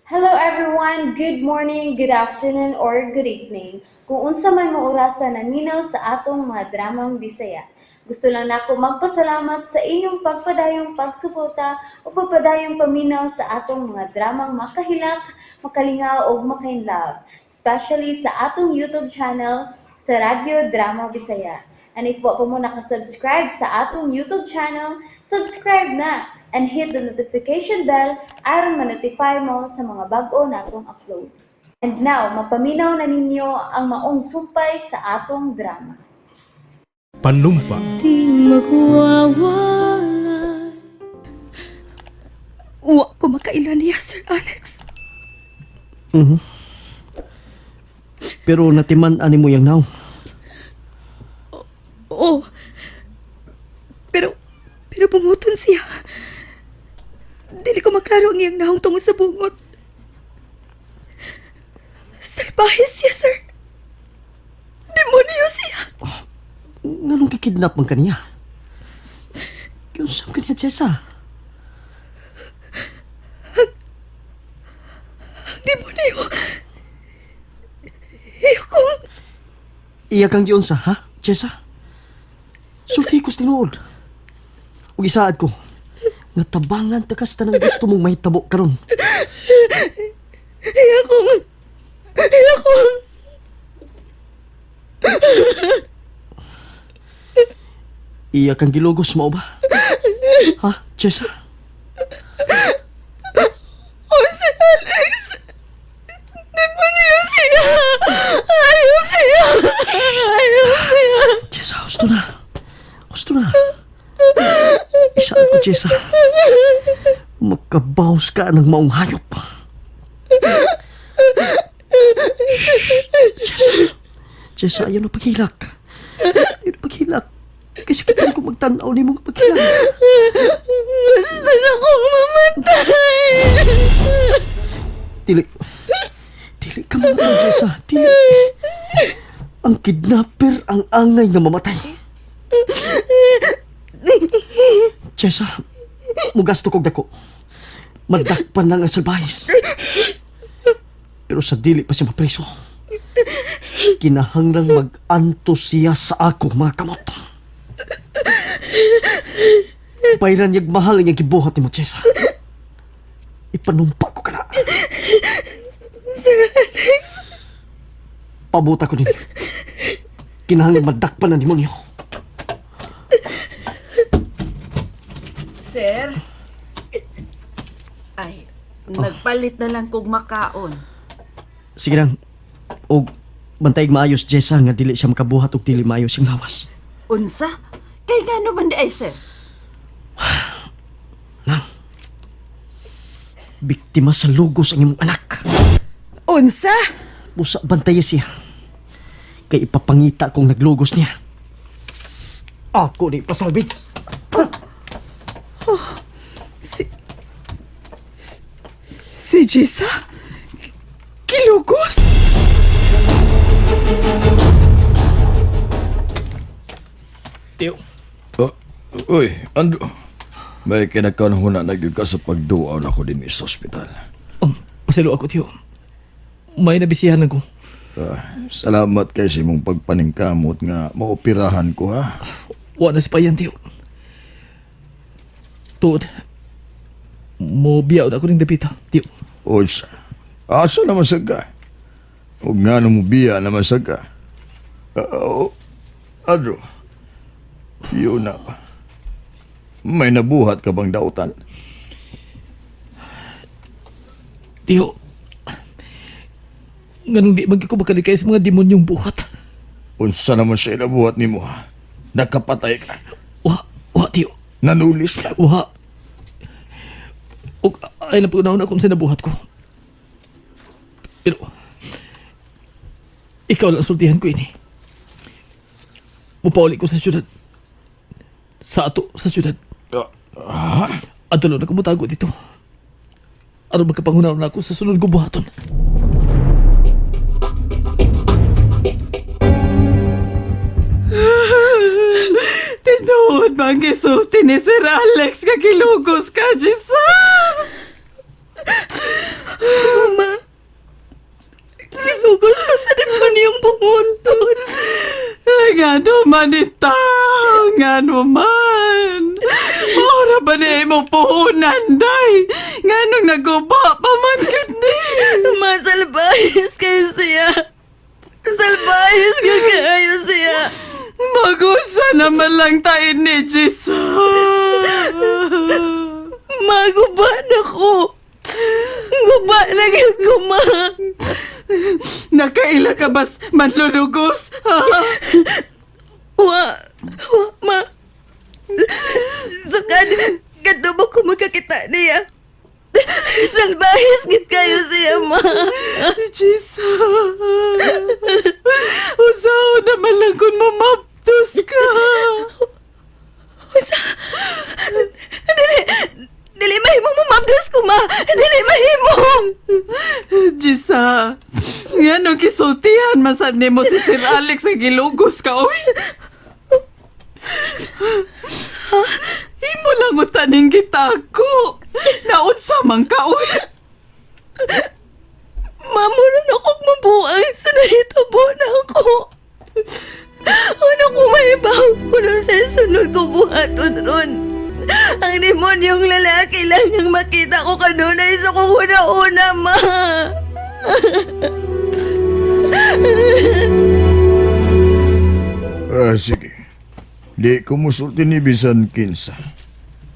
Hello everyone! Good morning, good afternoon, or good evening. Kung unsa man mo orasa naminaw sa atong mga dramang Bisaya. Gusto lang nako magpasalamat sa inyong pagpadayong pagsuporta o pagpadayong paminaw sa atong mga dramang makahilak, makalingaw ug makainlove, especially sa atong YouTube channel sa Radyo Drama Bisaya. And if wa pa mo nakasubscribe sa atong YouTube channel, subscribe na and hit the notification bell aron ma-notify mo sa mga bag-o natong uploads. And now, mapaminaw na ninyo ang maong sumpay sa atong drama. Panumpa. Di magwawala. Wa ko makaila niya, Sir Alex. Pero natiman ani mo yang naw. Oo. Pero bunguton siya. Dili ko maklaro ang iyang nahong tungo sa bungot. Salbahe siya, sir. Demonyo siya. Nganong kikidnap man kaniya? Kiunsam kaniya, Jessa? Ang demonyo. Iya kong. Iya kang giunsa, ha, Jessa? Sulti ko sa tinuod. Ug isaad ko, nga tabangan takas tanang gusto mong mahitabo karon. Iya kong. Iya kong. Iya kang gilugos mao ba? Ha, Jessa? Oh, Sir Alex. Demonyo siya. Ayop siya. Ayop siya. Jessa, gusto na. Gusto na. Isaad ko, Jessa. Magkabaws ka ng maong hayop. Shh, Jessa. Jessa, ayaw na paghilak. Ayaw na paghilak. Kasi kita ko magtanaw ni mong paghilak. Gusto na kong mamatay. Dili. Dili ka mamatay, Jessa. Dili. Ang kidnapper ang angay nga mamatay. Jessa, mugasto kog dako. Madakpan lang ang salbahis. Pero sa dili pa siya mapreso. Kinahanglang mag-anto siya sa ako, mga kamot. Bayran niyag mahal ang iyang gibuhat ni mo, Jessa. Ipanumpa ko ka na. Sir Alex. Pabuta ko din. Kinahanglan madakpan ang demonyo. Sir? Ay, nagpalit na lang kog makaon. Sige lang. Og bantay maayos Jessa nga dili siya makabuhat og dili maayos siyang lawas. Unsa? Kay ngano man di ay, sir? Lang. Biktima sa lugos ang imong anak. Unsa? Busa bantay siya. Kay ipapangita kung naglugos niya. Ako ni pasalbits. Si Jessa? Kilugos? Tiyo. Oh, uy, Andrew. May kinakanhuna na gyud ka sa pagduaw na ko din sa ospital. Paselo ako, Tiyo. May nabisihan lang ko. Ah, salamat kay sa imong pagpaningkamot nga maoperahan ko ha. Wa na si Payan, Tiyo. Tuod. Mo biyaw na ako ng dapita, Tiyo. Uy, asa naman sa ka? Ug nga mo biya naman sa ka. Oh, Andrew, yun na pa. May nabuhat ka bang dautan? Tiyo. Nganong di man ko makalikay sa mga demonyong buhat. Unsa naman sa inabuhat nimo ha? Nakapatay ka. Wa, wa, Tiyo. Nanulis ka. Wa. Og ay na pag na kung sa nabuhat ko. Pero, ikaw lang sultihan ko ini. Mupauli ko sa syudad. Sa ato, sa syudad. Ah, Adto na kumutago dito. Aron magkapangunaw na ako sa sunod ko buhaton. Tinuod ba ang gisulti ni Sir Alex nga gilugos ka, Jessa? bungoton. Ay, ngano man ita, ngano man. Maura ba na imong puhunan, day? Nganong naguba pa man gyud ni? Masalbayas kayo siya. Salbayas ka kayo siya. Magunsa naman lang tayo ni Jisa. Maguba na ko. Guba lang yun ko, ma. Nakaila ka bas manlulugos? Ha? Wa, wa, ma. Sukad, kadto ba ko magkakita niya? Salbayas gid kayo siya, ma. Jisa. Usaw naman lang kung mamaptos ka. Usa. Dili, dili mahimo mo mabdos ko, ma. Dili mahimo. Jisa, nga nung kisultihan masab nimo si Sir Alex ang gilugos ka, oy. Imo lang utaning gitako. Naunsa man ka, oy. Mamuron akong mabuang sa nahitabo na ako. Ano ko maibaw ko nun sa sunod ko buhaton ron. Ang demonyong lalaki lang ang makita ko kanunay sa kong una-una, ma. Ah, sige. Di ko musulti ni bisan kinsa.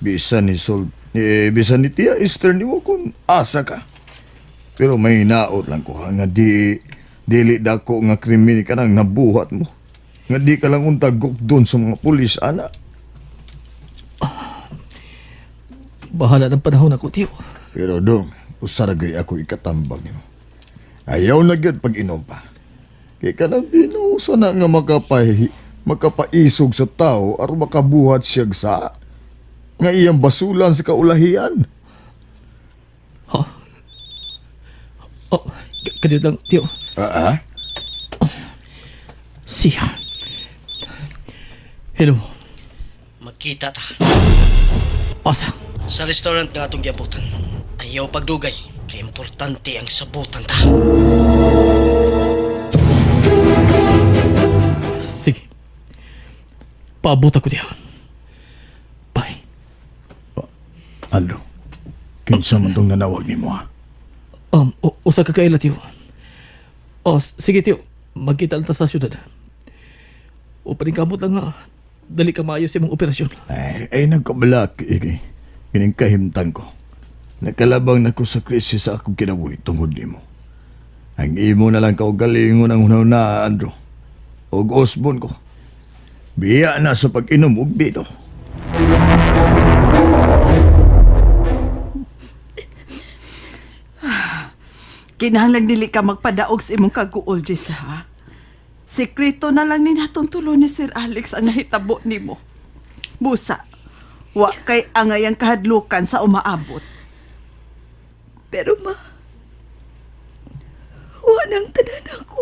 Bisan ni Sol, eh, bisan ni Tia Esther ni mo kung asa ka. Pero may naot lang ko ha, nga di dili dako nga krimen ka nang nabuhat mo. Nga di ka lang untagok doon sa mga pulis, ana. Bahala ng panahon ako, tiyo. Pero dong, usaragay ako ikatambag nimo. Ayaw na gyud pag-inom pa. Kay kanang binusa na nga makapaisog sa tao aron makabuhat siya sa nga iyang basulan sa kaulahian. Ha? Oh, kadiyot lang, tiyo. Ah, ah? Siya. Hello. Magkita ta Asa? sa restaurant nga atong giabutan. Ayaw pagdugay, kay importante ang sabutan ta. Sige. Paabot ako diha. Bye. Aldo, kinsa man tong nanawag nimo ha? Usa ka kaila, tiyo. Oh, sige, tiyo. Magkita lang ta sa syudad. O paningkamot lang nga. Dali ka maayos imong operasyon. Ay, ay nagkabalak, iki. Kining kahimtang ko. Nakalabang na ko sa krisis sa akong kinabuhi tungod nimo. Ang imo na lang kaugalingon ang hunahuna, Andrew. Og osbon ko. Biya na sa pag-inom og bino. Kinahanglan dili ka magpadaog sa imong kaguol, Jisa, ha? Sekreto na lang ni natong tulo ni Sir Alex ang nahitabo nimo. Busa, wa kay angay ang kahadlukan sa umaabot. Pero ma, wa nang tanan ako.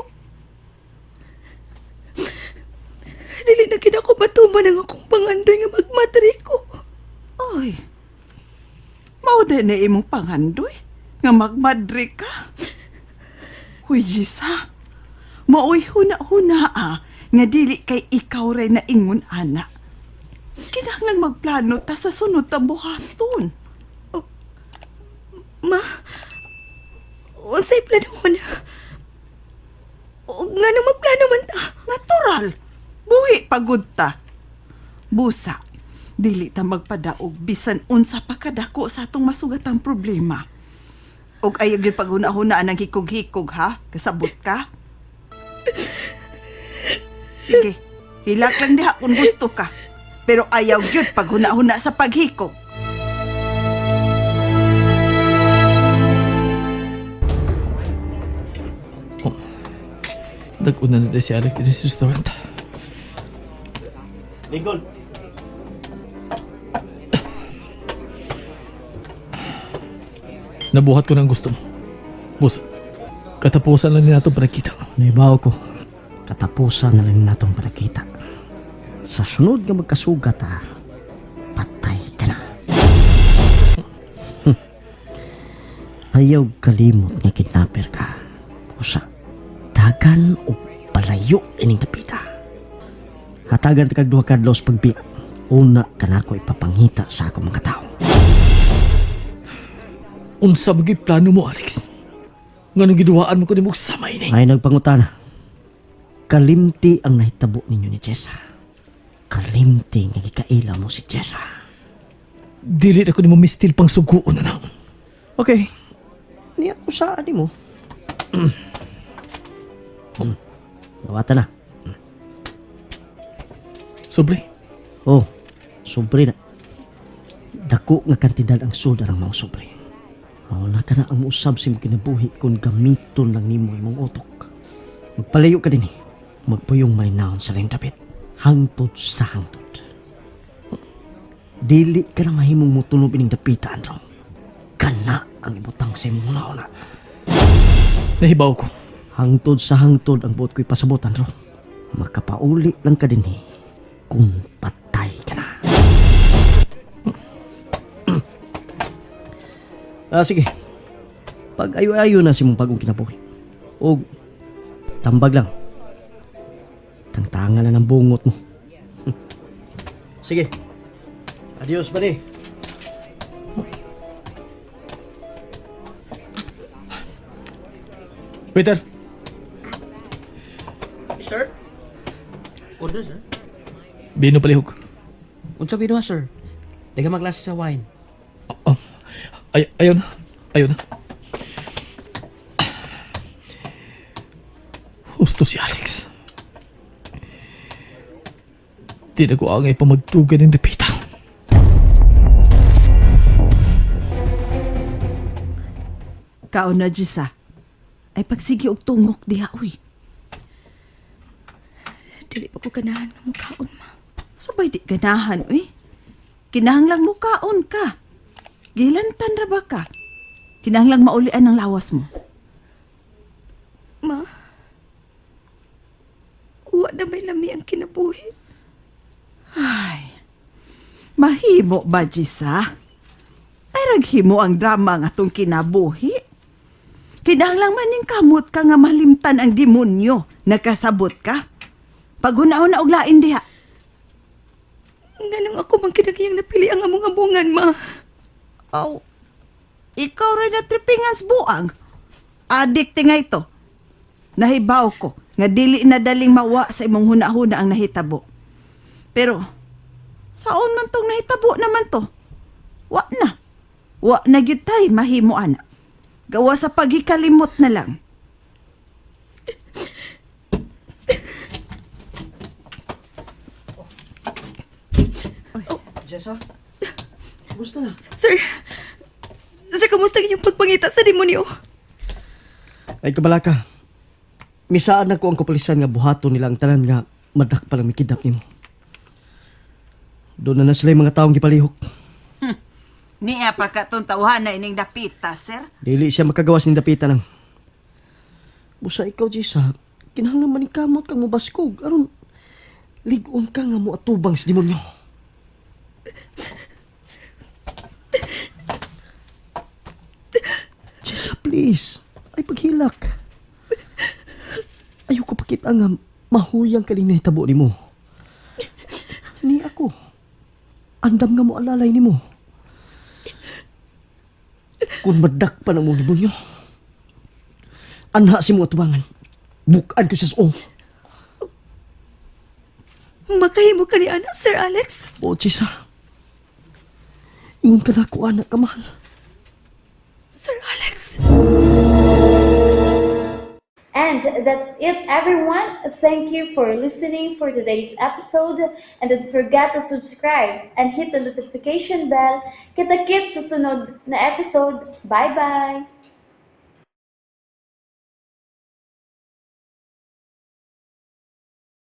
Dili na gid ako matuman ang akong pangandoy nga magmatriko. Oy, mao din na imong pangandoy nga magmadre ka. Huy, Jisa, maoy huna-huna ah, nga dili kay ikaw rin na ingon ana. Kinahanglan magplano ta sa sunod ta buhaton. Ma, unsay plano na? Og nga magplano man ta? Natural, buhi pagod ta. Busa, dili ta magpadaog bisan unsa pa kadako sa atong masugatang problema. Og ayaw gyud paghuna-hunaan ang hikog-hikog ha, kasabot ka. Sige, hilak lang diha kung gusto ka. Pero ayaw gyud paghuna-huna sa paghikog. Nag-una na din si Alex din sa restaurant. Lingon. Nabuhat ko ng gusto mo. Boss, katapusan lang nila itong panagkita. Naibaw ko. Katapusan na lang natong panagkita. Sa sunod nga magkasugat ha, patay ka na. Ayaw kalimot nga kidnapper ka. Usa, dagan o Magpalayo ining dapita. Hatagan ta kag duha ka adlaw sa pagbiya. Una kanako ipapangita sa akong mga tao. Unsa man gyud plano mo, Alex? Nganong giduhaan mo ko nimo og samay ni? Ay nagpangutana. Kalimti ang nahitabo ninyo ni Jessa. Kalimti nga gikaila mo si Jessa. Dili na ko nimo mistil pang suguon na na. Okay. Niya ko saan mo. Nawata na. Sobre. Oh, sobre na. Dako nga kantidad ang suda ng mga sobre. Wala ka na ang muusab sa imong kinabuhi kung gamiton lang nimo imong utok. Magpalayo ka din eh. Magpuyong malinahon sa layong dapit. Hangtod sa hangtod. Dili ka na mahimong mutunob ining dapita, Andrew. Kana ang ibutang sa imong una-una. Nahibaw ko. Hangtod sa hangtod ang buot ko'y pasabot, Andrew. Makapauli lang ka din eh, kung patay ka na. Sige. Pag ayo-ayo na si mong bagong kinabuhi. O tambag lang. Tangtangan na ng bungot mo. Sige. Adios, buddy. Waiter, Sir? Order, sir? bino palihog. Unsa bino, sir? Di ka maglasa sa wine. Oh, ay, ayaw na. Ayaw na. Husto si Alex. Di na ko angay pa magtugay ng dapita. Kaon na, Jisa. Ay pagsige og tungok diha, uy. Dili pa ko ganahan nga mukaon, ma. Sabay di ganahan, uy. Kinahanglang mukaon ka. Gilantan ra ba ka? Kinahanglang maulian ang lawas mo. Ma, wa na may lami ang kinabuhi. Ay, mahimo ba, Jisa? Ay, raghimo ang drama nga atong kinabuhi. Kinahanglang maning kamot ka nga malimtan ang demonyo. Nakasabot ka. Paghuna-una og lain diha. Nganong ako man kinagiyang napili ang among amungan, ma. Aw, ikaw rin na tripingan sa buang. Adik tinga ito. Nahibaw ko nga dili na daling mawa sa imong huna-huna ang nahitabo. Pero, saon man tong nahitabo naman to? Wa na. Wa na gyud tay mahimo ana. Gawa sa paghikalimot na lang. Jessa? Kumusta na? Sir, sir, kumusta ang inyong pagpangita sa demonyo? Ay, kabalaka. Misaan na ko ang kapulisan nga buhaton nila ang tanan nga madakpa lang mikidnap nimo. Doon na na sila yung mga taong gipalihok. Niya pa ka tong tawhana ining dapita, sir. Dili siya makagawas ning dapita lang. Busa ikaw, Jessa, kinahanglan man kamot kang mubaskog aron lig-on ka nga moatubang sa demonyo. Jessa, please. Ay paghilak. Ayaw ko pakita nga mahuyang kaning nahitabo nimo. Ni ako. Andam nga mo alalay nimo. Kung madakpan ang mong demonyo, anha si mo atubangan. Bukan ko sa suong. Makahimo ka ni ana, Sir Alex. O, Chisa. Ingon ka na ako, anak ka, mahal. Sir Alex. And that's it, everyone. Thank you for listening for today's episode. And don't forget to subscribe and hit the notification bell. Kita-kits sa sunod na episode. Bye-bye!